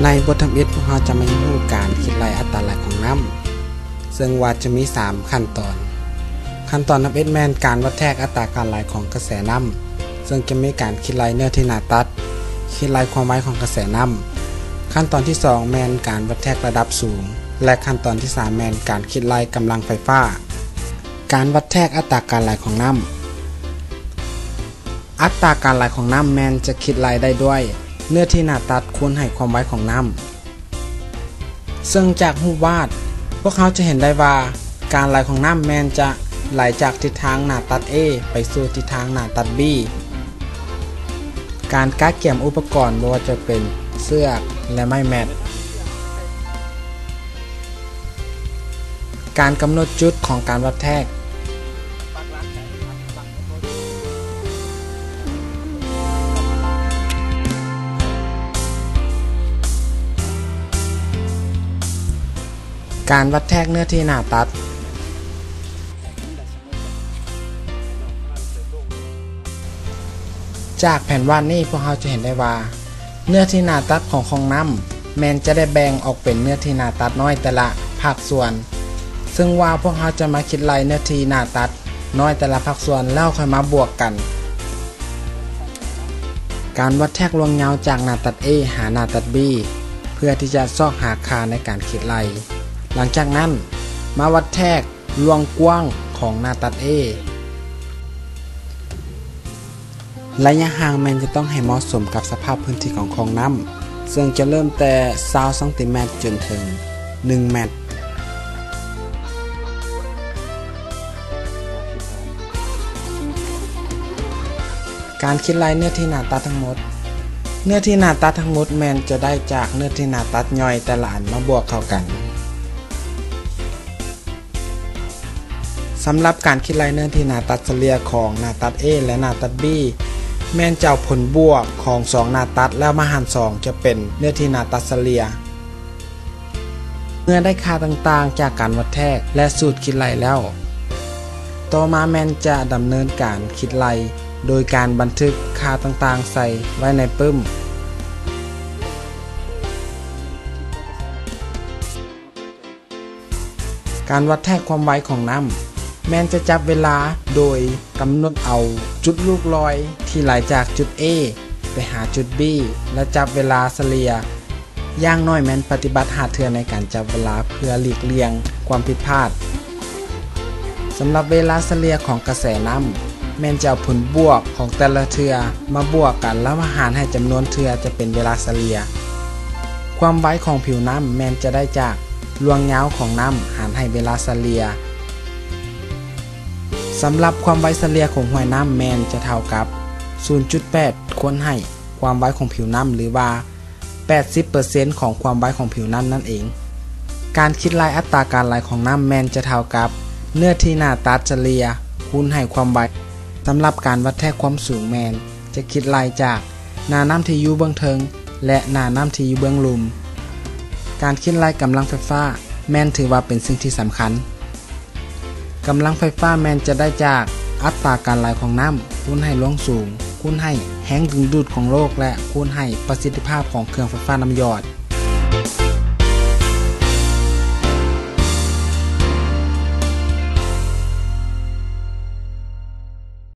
ໃນບົດທຳອິດ ພວກເຮົາຈະມາຮຽນຮູ້ການຄິດໄລ່ອັດຕາໄຫຼຂອງນ້ຳ ເຊິ່ງວ່າຈະມີສາມຂັ້ນຕອນ. ຂັ້ນຕອນທຳອິດແມ່ນການວັດແທກອັດຕາການໄຫຼຂອງກະແສນ້ຳ ເຊິ່ງຈະມີການຄິດໄລ່ເນື້ອທີ່ໜ້າຕັດ, ຄິດໄລ່ຄວາມໄວຂອງກະແສນ້ຳ. ຂັ້ນຕອນທີສອງແມ່ນການວັດແທກລະດັບສູງ ແລະ ຂັ້ນຕອນທີສາມແມ່ນການຄິດໄລ່ກຳລັງໄຟຟ້າ. ການວັດແທກອັດຕາການໄຫຼຂອງນ້ຳ. ອັດຕາການໄຫຼຂອງນ້ຳແມ່ນຈະຄິດໄລ່ໄດ້ດ້ວຍເນື້ອທີ່ໜ້າຕັດຄູນໃຫ້ຄວາມໄວຂອງນ້ຳ. ເຊິ່ງຈາກຮູບວາດ ພວກເຮົາຈະເຫັນໄດ້ວ່າ ການໄຫຼຂອງນ້ຳແມ່ນຈະໄຫຼຈາກທິດທາງໜ້າຕັດ A ໄປສູ່ທິດທາງໜ້າຕັດ B. ການກະກຽມອຸປະກອນ ບໍ່ວ່າຈະເປັນເຊືອກ ແລະ ໄມ້ແມັດ. ການກຳນົດຈຸດຂອງການວັດແທກ. ການວັດແທກເນື້ອທີ່ໜ້າຕັດ. ຈາກແຜນວາດນີ້ ພວກເຮົາຈະເຫັນໄດ້ວ່າ ເນື້ອທີ່ໜ້າຕັດຂອງຂອງນ້ຳ ແມ່ນຈະໄດ້ແບ່ງອອກເປັນເນື້ອທີ່ໜ້າຕັດນ້ອຍແຕ່ລະພາກສ່ວນ, ເຊິ່ງວ່າພວກເຮົາຈະມາຄິດໄລ່ເນື້ອທີ່ໜ້າຕັດນ້ອຍແຕ່ລະພາກສ່ວນ ແລ້ວຄ່ອຍມາບວກກັນ. ການວັດແທກລວງຍາວຈາກໜ້າຕັດ A ຫາໜ້າຕັດ B ເພື່ອທີ່ຈະຊອກຫາຄ່າໃນການຄິດໄລ່. ຫຼັງຈາກນັ້ນ ມາວັດແທກລວງກວ້າງຂອງໜ້າຕັດ A. ໄລຍະຫ່າງແມ່ນຈະຕ້ອງໃຫ້ເໝາະສົມກັບສະພາບພື້ນທີ່ຂອງຂອງນ້ຳ, ເຊິ່ງຈະເລີ່ມແຕ່ຊາວຊັງຕີແມັດຈົນເຖິງໜຶ່ງແມັດ. ການຄິດໄລ່ເນື້ອທີ່ໜ້າຕັດທັງໝົດ. ເນື້ອທີ່ໜ້າຕັດທັງໝົດແມ່ນຈະໄດ້ຈາກເນື້ອທີ່ໜ້າຕັດຍ່ອຍແຕ່ລະອັນມາບວກເຂົ້າກັນ. ສຳລັບການຄິດໄລ່ເນື້ອທີ່ໜ້າຕັດສະເລ່ຍຂອງໜ້າຕັດ A ແລະ ໜ້າຕັດ B ແມ່ນຈະເອົາຜົນບວກຂອງສອງໜ້າຕັດແລ້ວມາຫານສອງ ຈະເປັນເນື້ອທີ່ໜ້າຕັດສະເລ່ຍ. ເມື່ອໄດ້ຄ່າຕ່າງໆຈາກການວັດແທກ ແລະ ສູດຄິດໄລ່ແລ້ວ, ຕໍ່ມາແມ່ນຈະດຳເນີນການຄິດໄລ່ໂດຍການບັນທຶກຄ່າຕ່າງໆໃສ່ໄວ້ໃນປຶ້ມ. ການວັດແທກຄວາມໄວຂອງນ້ຳ ແມ່ນຈະຈັບເວລາໂດຍກຳນົດເອົາຈຸດລູກລອຍທີ່ໄຫຼຈາກຈຸດ A ໄປຫາຈຸດ B ແລະ ຈັບເວລາສະເລ່ຍ. ຢ່າງໜ້ອຍແມ່ນປະຕິບັດຫ້າເທື່ອໃນການຈັບເວລາເພື່ອຫຼີກລ່ຽງຄວາມຜິດພາດ. ສຳລັບເວລາສະເລ່ຍຂອງກະແສນ້ຳ ແມ່ນຈະເອົາຜົນບວກຂອງແຕ່ລະເທື່ອມາບວກກັນ ແລ້ວມາຫານໃຫ້ຈຳນວນເທື່ອຈະເປັນເວລາສະເລ່ຍ. ຄວາມໄວຂອງຜິວນ້ຳແມ່ນຈະໄດ້ຈາກລວງຍາວຂອງນ້ຳຫານໃຫ້ເວລາສະເລ່ຍ. ສຳລັບຄວາມໄວສະເລ່ຍຂອງຫ້ວຍນ້ຳແມ່ນຈະເທົ່າກັບສູນຈຸດແປດຄູນໃຫ້ຄວາມໄວຂອງຜິວນ້ຳ ຫຼືວ່າ ແປດສິບເປີເຊັນຂອງຄວາມໄວຂອງຜິວນ້ຳນັ້ນເອງ. ການຄິດໄລ່ອັດຕາການໄຫຼຂອງນ້ຳແມ່ນຈະເທົ່າກັບເນື້ອທີ່ໜ້າຕັດສະເລ່ຍຄູນໃຫ້ຄວາມໄວ. ສຳລັບການວັດແທກຄວາມສູງແມ່ນຈະຄິດໄລ່ຈາກໜ້ານ້ຳທີ່ຢູ່ເບື້ອງເທິງ ແລະ ໜ້ານ້ຳທີ່ຢູ່ເບື້ອງລຸ່ມ. ການຄິດໄລ່ກຳລັງໄຟຟ້າແມ່ນຖືວ່າເປັນສິ່ງທີ່ສຳຄັນ. ກຳລັງໄຟຟ້າແມ່ນຈະໄດ້ຈາກອັດຕາການໄຫຼຂອງນ້ຳຄູນໃຫ້ລວງສູງ ຄູນໃຫ້ແຮງດຶງດູດຂອງໂລກ ແລະ ຄູນໃຫ້ປະສິດທິພາບຂອງເຄື່ອງໄຟຟ້ານ້ຳຢອດ.